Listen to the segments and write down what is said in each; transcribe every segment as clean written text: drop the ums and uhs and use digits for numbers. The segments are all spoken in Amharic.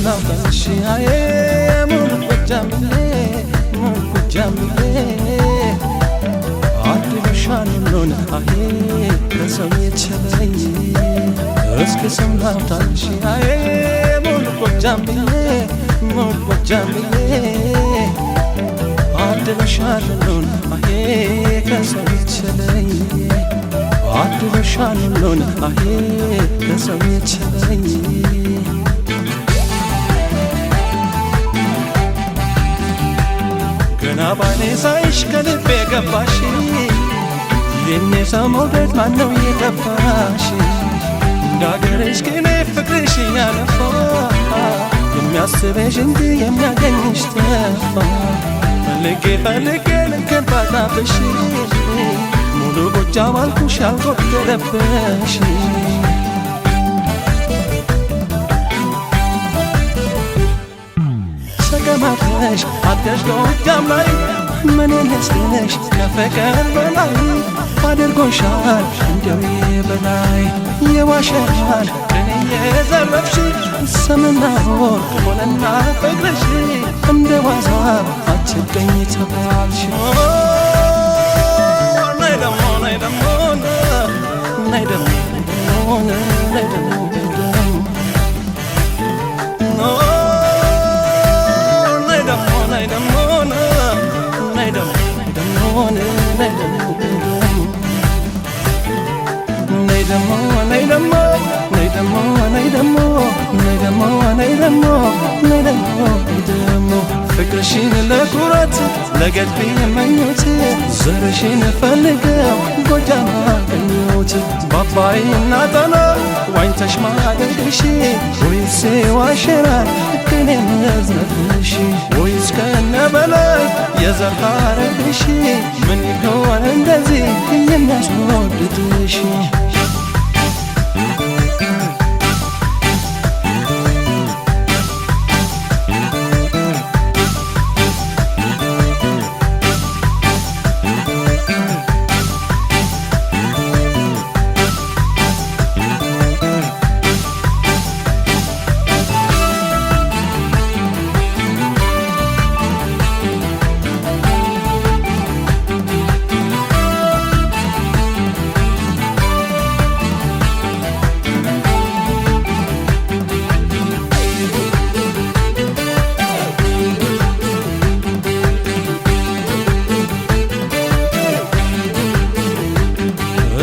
ላውጣልሽ አዬ ሙሉ ጎጃምዬ ሙሉ ጎጃምዬ አድሎሻል ሁሉን አዬ ከሰው የተለየ እስኪ ስም ላውጣልሽ አዬ ሙሉ ጎጃምዬ ሙሉ ጎጃምዬ አድሎሻል ሁሉን አዬ ከሰው የተለየ አድሎሻል ሁሉን አዬ ከሰው የተለየ ገና ባኔ ሳይሽ ከልቤ ገባሽ የኔ ሰው መውደድ ማነው የገባሽ እንዳገርሽ ቅኔ ፍቅርሽ እያለፋ የሚያስበሽ እንጂ የሚያገኝሽ ተፋ ፈልጌ ፈልጌ ልኬን ባጣብሽ ሙሉ ጎጃም አልኩሽ ያልጎደለብሽ ተቀማጥለሽ አደሽ ጎጃም ላይ ምን ልስጥሽ ከፍቅር በላይ አድርጎሻል እንደው በላይ የዋሸራል እኔ የዘረፍሽ ሰምና ወርቅ ሆነና ፍቅርሽ እንደ ዋዛ አትገኝ ተባልሽ ነይ ደሞ ነይ ደሞ ነይ ደሞ ነይ ደሞ ነይ ደሞ ነይ ደሞ ነይ ደሞ ነይ ደሞ ነይ ደሞ ነይ ደሞ ነይ ደሞ ነይ ደሞ ነይ ደሞ ነይ ደሞ ነይ ደሞ ፍቅርሽን ለኩራት ለገድብ የመኙት ዘርሽን ፈልገው ጎጃም አገኙት ባባይና ጣና ዋኝተሽ ማደግሽ ወይስ ዋሸራል ቅኔ መዝነብሽ ወይስ ከነ በላይ የዘር ሐረግሽ ምን ይሆን እንደዚህ የሚያስወድድሽ?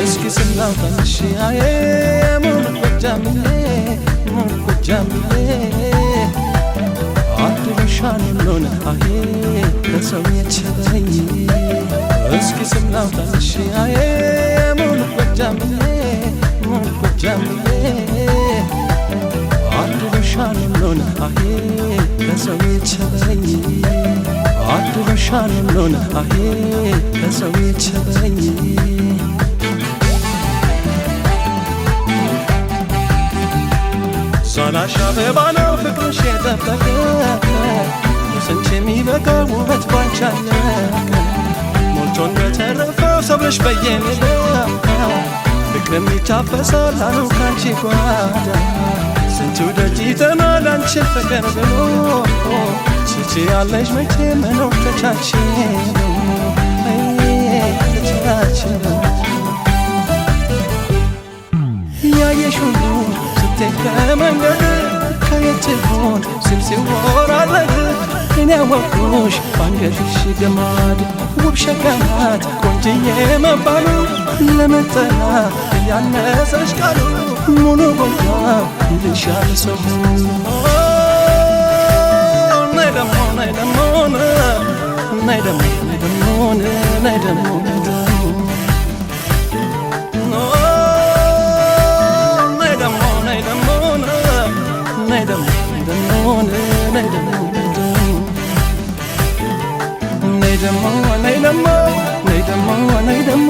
እስኪ ስም ላውጣልሽ አዬ ሙሉ ጎጃምዬ ሙሉ ጎጃምዬ አድሎሻል ሁሉን አዬ ከሰው የተለየ እስኪ ስም ላውጣልሽ አዬ ሙሉ ጎጃምዬ ሙሉ ጎጃምዬ አድሎሻል ሁሉን አዬ ከሰው የተለየ አድሎሻል ሁሉን አዬ ከሰው የተለየ ዛላሽ አበባ ነው ፍቅርሽ የጠበቀ ለስንት የሚበቃ ውበት ባንቺ አለቀ ሞልቶ እንደተረፈው ሰብለሽ በየሜዳ ፍቅርም ይታፈሳል አሉ ካንቺ ጓዳ ስንቱ ደጅ ይጠናል አንቺን ፍቅር ብሎ ትችያለሽ መቼ መኖር ተቻችሎ ተቻችሎ ያየሽ ሁሉ ስትሄድ ከመንገድ ከየት ትሆን ስል ሲወራረድ እኔ ያወቅኩሽ ባንገትሽ ገማድ ውብ ሸጋ ናት ቆንጅዬ መባሉ ለመጠና እያነሰሽ ቃሉ ሙሉ ጎጃም ይልሻል ሰው ነይ ደሞ ነይ ደሞ ነይ ደሞ ነይ ደሞ ነይ ደሞ ነይ ደሞ ነይ ደሞ ነይ ደሞ ነይ ደሞ ነይ ደሞ ነይ ደሞ ነይ ደሞ ነይ ደሞ ነይ ደሞ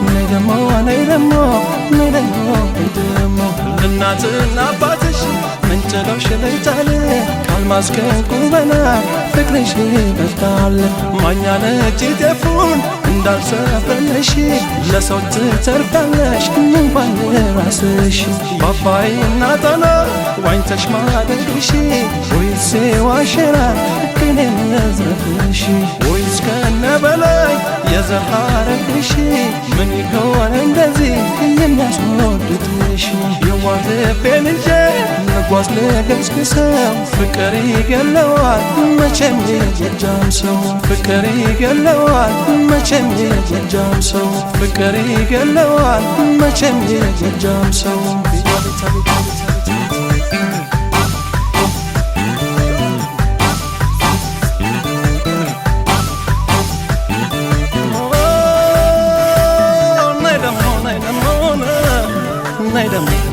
ነይ ደሞ ነይ ደሞ ነይ ደሞ እናትና አባትሽ ምንጭሎሽ ልጣል ከአልማዝ ከዕንቁ በላይ ፍቅርሽ ይበልጣል ማኛ ነጭ ጤፉን እንዳልሰፈልሽ ለሰው ትተርፊያለሽ እንኳን ራስሽ ራስሽ ባባይና ጣና ዋኝተሽ ማደግሽ ወይስ ዋሸራ ቅኔ መዝረፍሽ ወይስ ከነ በላይ የዘር ሐረግሽ ምን ይሆን እንደዚህ የሚያስወድድሽ? የዋህ ልቤን ይዤ ልጓዝ ልገስግሰው፣ ፍቅር ይገለዋል መቼም የጎጃም ሰው፣ ፍቅር ይገለዋል መቼም የጎጃም ሰው፣ ፍቅር ይገለዋል መቼም የጎጃም ሰው። ነይ ደሞ፣ ነይ ደሞ፣ ነይ ደሞ።